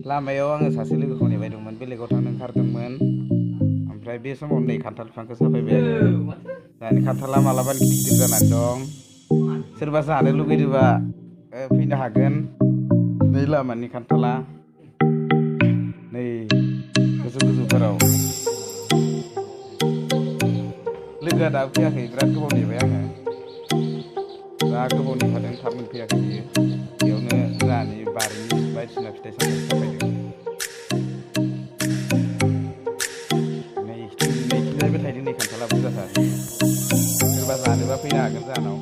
लामायाव आङो सासे लोगोखौ नेबाय दंमोन बेलेगाव थांनो ओंखारदोंमोन ओमफ्राय बे समाव नै खान्थाल बिफांखौ साफायबाय आङो दानि खान्थाला मालाबानो गिदिर गिदिर जानानै दं सोरबा जानो लुगैदोंबा फैनो हागोन नै लामानि खान्थाला नै गोजौ गोजौथाराव लोगोआ दाबो फैयाखै बिराद गोबाव नेबाय आङो जा गोबाव नेखादों थाब मोनफैयाखै बियो बेयावनो जोंहानि बारिनि बायदिसिना फिथाइ सामथाइ साफायदों नैथिंजायबो थायदों नै खान्थाला बुरजाथार सोरबा जानोबा फैनो हागोन जोंहानाव